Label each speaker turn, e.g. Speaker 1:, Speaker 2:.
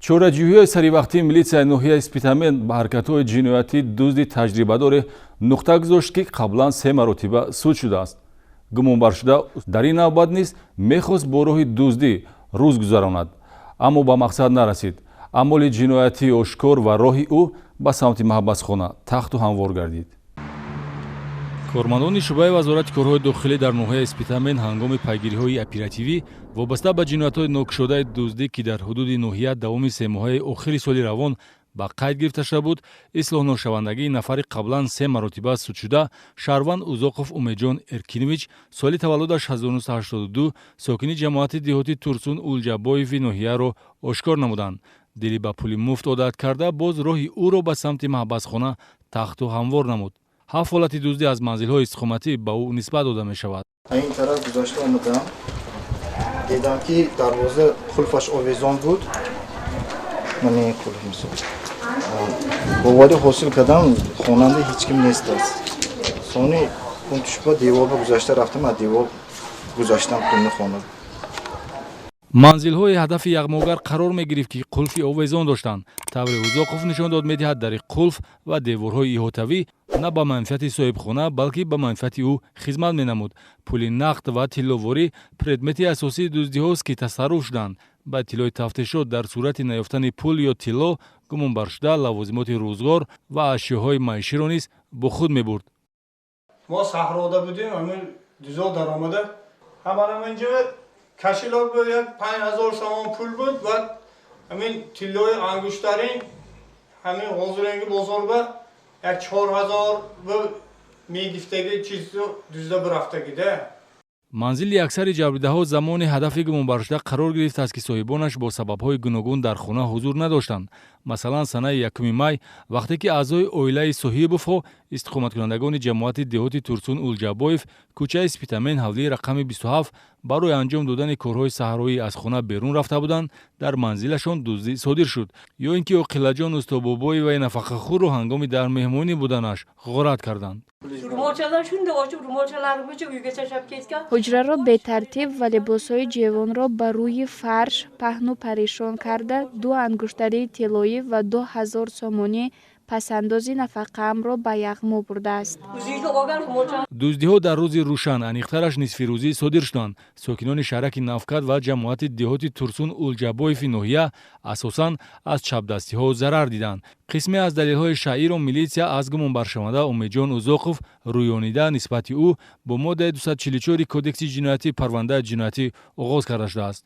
Speaker 1: Чораҷӯҳиҳои саривақтии милитсияи ноҳияи Спитамен ба ҳаракатҳои ҷиноятии дузди таҷрибадоре нуқта гузошт, ки қаблан се маротиба суд шудааст. Гумонбаршуда дар ин навбат низ мехост бо роҳи дуздӣ рӯз гузаронад, аммо ба мақсад нарасид. Аъмоли ҷиноятӣ ошкор ва роҳи ӯ ба самти маҳбасхона тахту ҳамвор гардид. Кормандони шӯъбаи Вазорати корҳои дохилӣ дар ноҳияи Спитамен ҳангоми пайгириҳои оперативӣ вобаста ба ҷиноятҳои нокушодаи дуздӣ, ки дар ҳудуди ноҳия давоми 3 моҳаи охири соли равон ба қайд гирифта шуда буд, ислоҳношавандагии нафари қаблан се маротиба судшуда, шаҳрванд Узоқов Умедҷон Эркинович, соли таваллудаш 1982, сокини ҷамоати деҳоти Турсун Улҷабоеви ноҳияро ошкор намуданд. Дили ба пули муфт одат карда, боз роҳи ӯро ба самти маҳбасхона тахту ҳамвор намуд. Ҳафт ҳолати дуздӣ аз манзилҳои истиқоматӣ ба ӯ нисбат дода мешавад.
Speaker 2: Ин тараф гузашта омадам, дидам, ки дарвоза қулфаш овезон буд. Ман ин қулф, мисол, боварӣ ҳосил кардам, хонанда ҳеҷ ким нест аст. Сони он тушба деворба гузашта рафтам, аз девор гузаштам хуни хона.
Speaker 1: Манзилҳои ҳадафи яғмогар қарор мегирифт, ки қулфи овезон доштанд. Тавре Узоқов нишон дод медиҳад, дари қулф ва деворҳои иҳотавӣ на ба манфиати соҳибхона, балки ба манфиати ӯ хизмат менамуд. Пули нақд ва тилловорӣ предмети асосии дуздиҳост, ки тасарруф шуданд. Ба иттилои тафтишот, дар сурати наёфтани пул ё тилло гумонбаршуда лавозимоти рӯзгор ва ашёҳои маиширо низ бо худ мебурд.
Speaker 3: Мо саҳрода будем, ҳамин дузо даромада, ҳаманам инҷа кошелёк буд, як 5000 сомон пул буд ва ҳамин тиллои ангуштарин. Ҳамин ҳозиранги бозорба як 4000 мегифтаги чизу дузда бирафтагида.
Speaker 1: Манзили аксари ҷабрдидаҳо замони ҳадафи гумонбаршуда қарор гирифтааст, ки соҳибонаш бо сабабҳои гуногун дар хона ҳузур надоштанд. Масалан, санаи 1 май, вақте ки аъзои оилаи Соҳибовҳо, истиқоматкунандагони ҷамоати деҳоти Турсун Улҷабоев, кӯчаи Спитамен, ҳавлии рақами 27, барои анҷом додани корҳои саҳроӣ аз хона берун рафта буданд, дар манзилашон дуздӣ содир шуд. Ё ин ки Оқилаҷон Устобобоеваи нафақахӯрро ҳангоми дар меҳмонӣ буданаш ғорат карданд.
Speaker 4: Ҳуҷраро бетартиб ва либосҳои ҷевонро ба рӯи фарш паҳну парешон карда, ду ангуштарии тиллоӣ ва 2000 сомонӣ пасандози нафақаамро ба яғмо бурдааст.
Speaker 1: Дуздиҳо дар рӯзи рӯшан, аниқтараш нисфирӯзӣ содир шуданд. Сокинони шаҳраки Навкат ва ҷамоати деҳоти Турсун Улҷабоеви ноҳия асосан аз чапдастиҳо зарар диданд. Қисме аз далелҳои шаъиро милитсия аз гумонбаршаванда Умедҷон Узоқов рӯёнида, нисбати ӯ бо моддаи 244 Кодекси ҷиноятӣ парвандаи ҷиноятӣ оғоз карда шудааст.